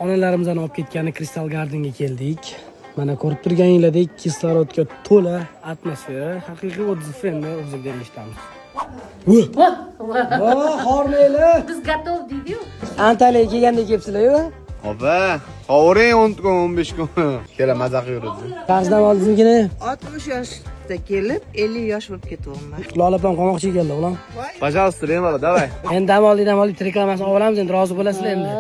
Onalarimizni olib ketgani Crystal Gardenga keldik. Mana, ko'rib turganinglardek, kislorodga to'la atmosfera, haqiqiy отзыв. Endi o'zimga eshitamiz. Hormanglar. Biz готов deydiyu. Antaliyaga kelganda kelibsizlar-yu. Opa, qovuring 10 kun, 15 kun. Kela, maza qilib yuradi. Qarzdan oldingizmikini? 60 yoshda kelib, 50 yosh bo'lib ketyapman. Lola opam qolmoqchi ekanlar, ulan. Пожалуйста, bemalol, давай. Endi dam oldik, dam oldik, reklamasini olib olamiz, endi rozi bo'lasizlar endi.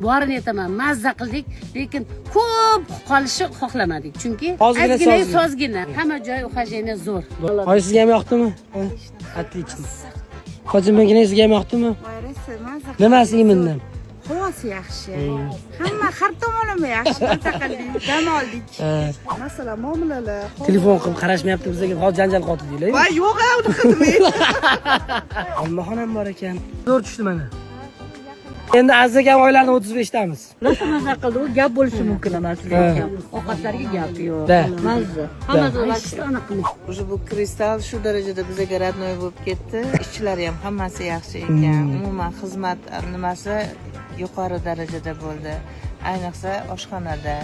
Borini aytaman, mazza qildik, lekin ko'p qolishni xohlamadik, chunki Ozgina. Ozgina. Sozgina. Sozgina, hamma joy, ухаживание zo'r. Hoy, sizga ham yoqdimi? Отлично. Fotimakina, sizga ham yoqdimi? Mazza. Nimasi именно? Havosi yaxshi. Hamma har tomonlama yaxshi. Mazza qildik, dam oldik. Masalan, muomalalar. Telefon qilib qarashmayapti bizga, hozir janjal qotdi deylar. Voy, yo'q, unaqa demaydi. Olmaxon ham bor ekan. Zo'r tushdi mana. Endi aziz akam oylarni 35 tamiz. Rosa mazza qildi, u gap bo'lishi mumkin emas, lekin ovqatlarga gap yo'q. Da. Mazza. Hammasi anaqa qildik. Уже bu Kristal shu darajada bizaga родной bo'lib ketdi. Ishchilari ham hammasi yaxshi ekan. Umuman, xizmat nimasi yuqori darajada bo'ldi. Ayniqsa oshxonada.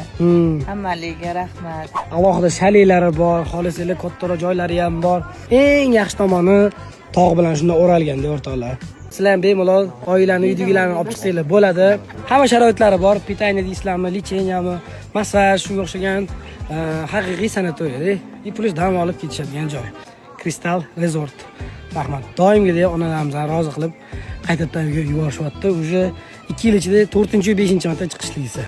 Hammaligiga rahmat. Alohida shalelari bor, xohlasanglar kattaroq joylari ham bor. Eng yaxshi tomoni, tog' bilan shunday o'ralganda, o'rtoqlar. Sizlar ham bemalol oilani, uydagilarni olib chiqsanglar bo'ladi. Hamma sharoitlari bor. Питание deysizlarmi, лечения mi, massaj, shunga o'xshagan haqiqiy sanatoriy. И плюс dam olib ketishadigan joy. Crystal Resort. Rahmat. Doimgidek onalarimizni rozi qilib, qaytadan uyga yuborishyapti. Уже 2 yil ichida 4-5 marta chiqishligisi.